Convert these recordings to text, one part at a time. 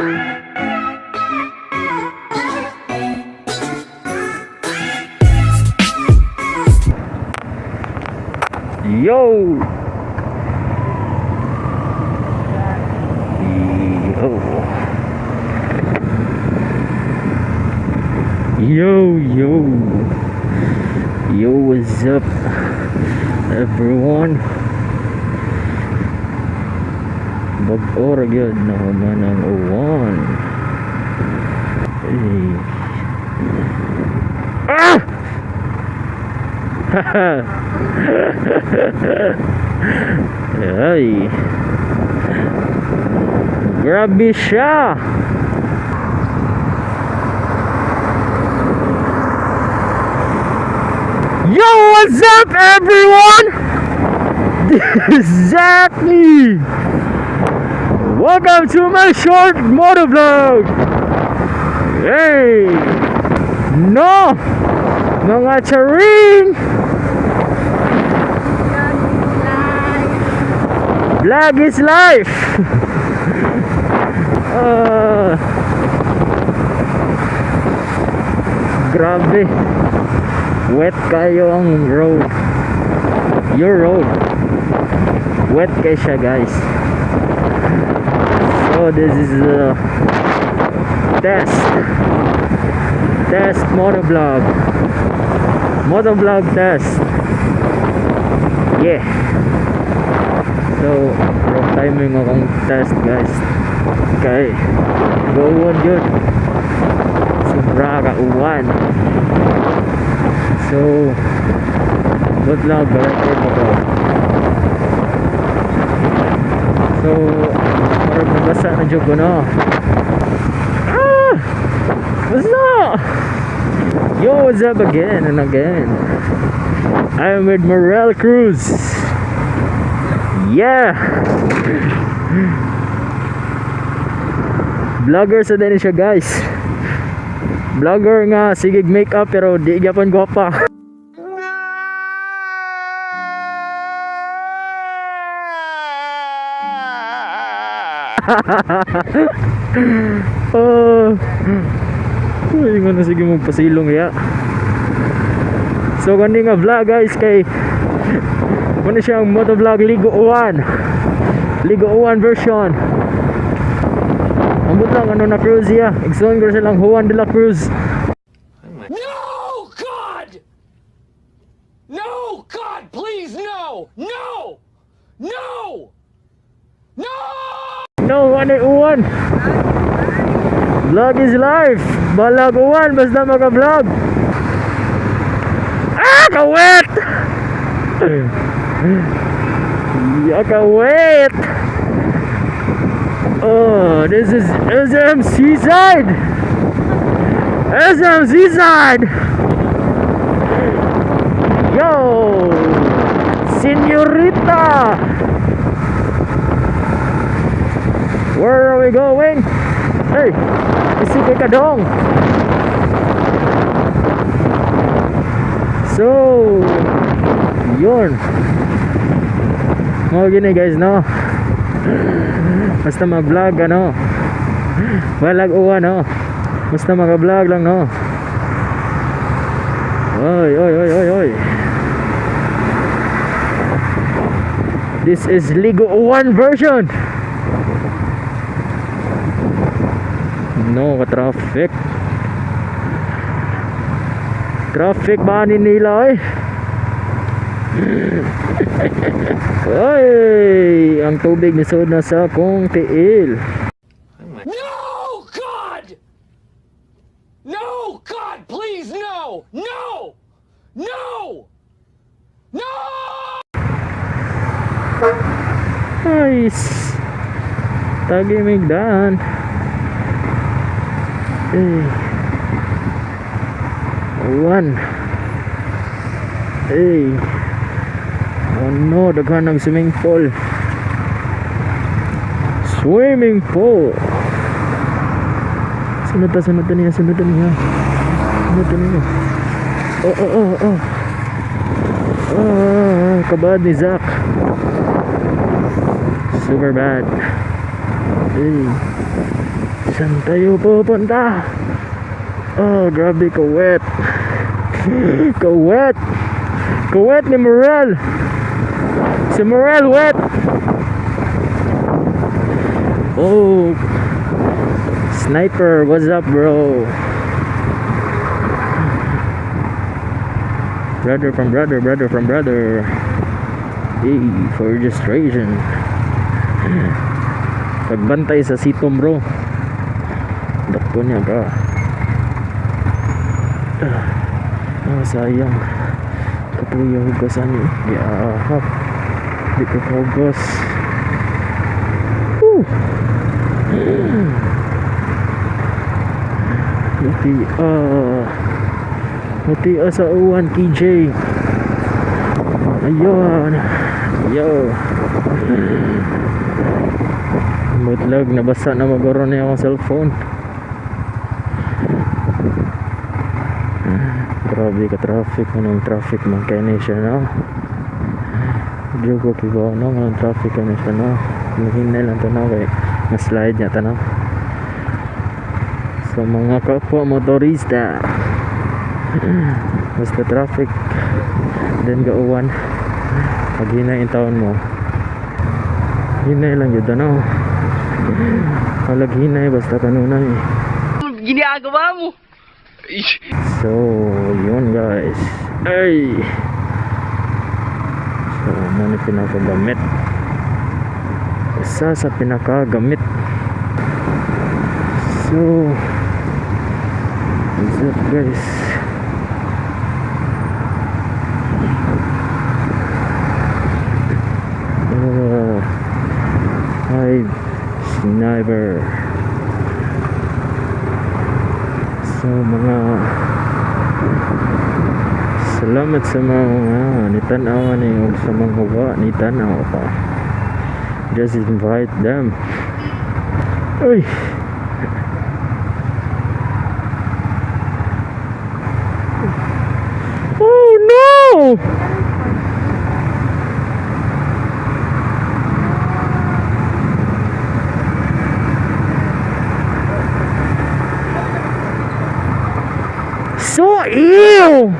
Yo! Yo! Yo, yo! Yo, what's up, everyone? Bag-o ra gyud na human ang uwan. Hey. Ah! Ay. Grabe siya. Yo, what's up, everyone? Exactly. Welcome to my short motovlog. Hey. No. Mga charing. Vlog is life. Grabe. Wet kayo ang road. Your road. Wet kay siya, guys. So this is the test. Test motovlog. Motovlog test. Yeah. So, wrong timing akong test, guys. Okay. Go on yun. Sobra ka uwan. So, good luck, record ako. So, parang mabasa na dyan ko, no? Ah! Basa! Yo, what's up again and again? I'm with Morel Cruz. Yeah! Vlogger sa din siya, guys. Vlogger nga sige makeup pero di gyapon gwapa. Oh. Uy, nga na sige magpasilong ya. So kani nga vlog, guys, kay muna siyang motovlog Ligo 1. Ligo 1 version. Ambot lang ano na cruise ya. Igsoon ko silang Juan de la Cruz. No, God! No, God, please, no! No! No! No! No, ano uwan? Vlog is life. Balag uwan basta maka-vlog. Ah, kawet! Yeah, kawet! Oh, this is SM Seaside! SM Seaside! Yo! Senorita! Where are we going? Hey! Isipin ka dong! So, yun. Mga gini, guys, no? Basta mag-vlog, ano? Walag uwan, no? Basta mag-vlog lang, no? Oy, oy, oy, oy, oy. This is Ligo 1 version. No, ka-traffic. Traffic ba ni nila, eh? Ay, ang tubig nisod na sa akong tiil. No, God! No, God, please, no! No! No! No! Nice. Tagimig daan. Eh. Uwan. Eh. Oh no, daghan ng swimming pool. Swimming pool. Sunod ta, sunod ta niya, sunod ta niya. Sunod ta niya. Oh, oh, oh, oh. Oh, kabad ni Zach. Super bad. Eh. Saan tayo pupunta? Oh, grabe ka wet. Ka wet. Ka wet ni Morel. Si Morel wet. Oh. Sniper, what's up, bro? Brother from brother, brother from brother. Hey, for registration. Pagbantay sa sitom, bro. Dakpo niya ka. Ah, sayang. Kapuya hugasan ni. Giahap. Di ko hugas. Woo! Muti ah. Muti ah sa uwan, KJ. Ayun. Yo. Mutlag, nabasa na maguro niya akong cellphone. Grabe ka traffic, anong traffic man kaya ni siya, no? Joke ko kibaw, no? Anong traffic kaya ni siya, no? Mahinay lang tanaw kay mas-slide niya tanaw. So mga kapwa motorista, basta traffic then gauwan, pag hinay yung taon mo, hinay lang yun, ano? Halag hinay basta kanunay. Ginagawa mo? So yun guys, ay, so muna pinakagamit, isa sa pinakagamit. So what's up guys? Hi sniper. So mga salamat sa mga nitanaw ni og sa mga wa nitanaw pa. Just invite them. Uy. Oh no! So ew!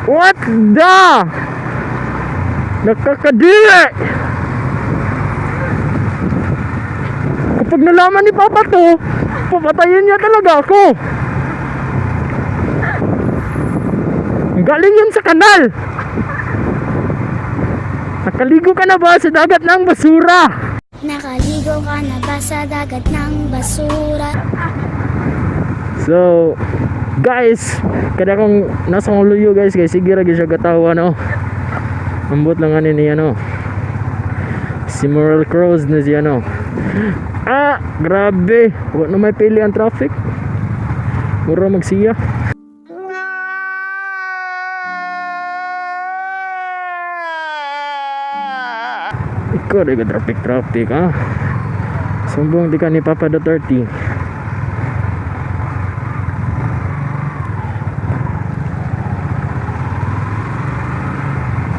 What the? Nakakadiri! Kapag nalaman ni Papa to, papatayin niya talaga ako. Galing yun sa kanal. Nakaligo ka na ba sa dagat ng basura? Nakaligo ka na ba sa dagat ng basura? So, guys, kada kong nasa kong luyo guys, guys, sige ra gyud siya gatawa, no. Ambot lang ani niya, no. Si Moral Cross na siya, no. Ah, grabe. Wa na may pili ang traffic. Mura magsiya. Ikaw rin traffic traffic, ha. Sumbong di ka ni Papa Duterte.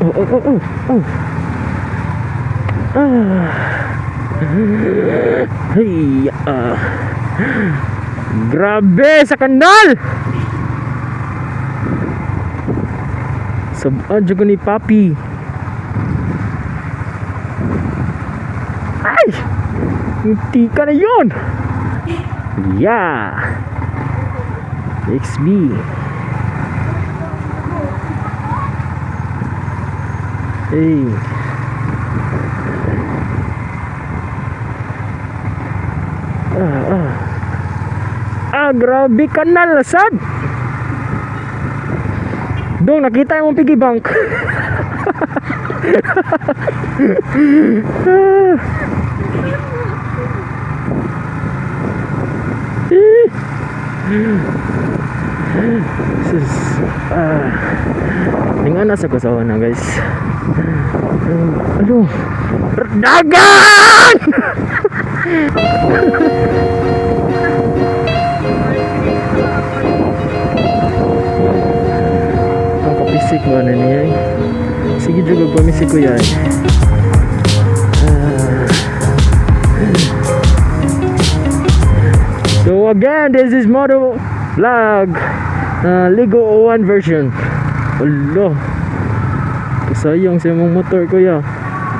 Oh, oh, oh, oh, oh. Ah. Hey, ah. Grabe sa kanal. Sabad jud ko ni Papi. Ay! Hindi ka na yun. Yeah. XB. Hey. Ah, ah. Ah, grabe kanal sad. Dong, nakita yung piggy bank. Sus, ah. Tingnan na sa kusawa na guys. Ano? Dagan! Ang kapisik ba na niya eh? Sige juga pamisik ko yan. Ah. again, this is Moto Vlog Ligo 1 version. Alo. Kasayang sa imong motor, kuya.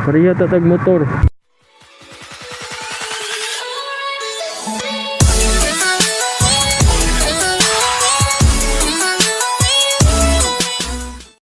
Pareha ta tag motor.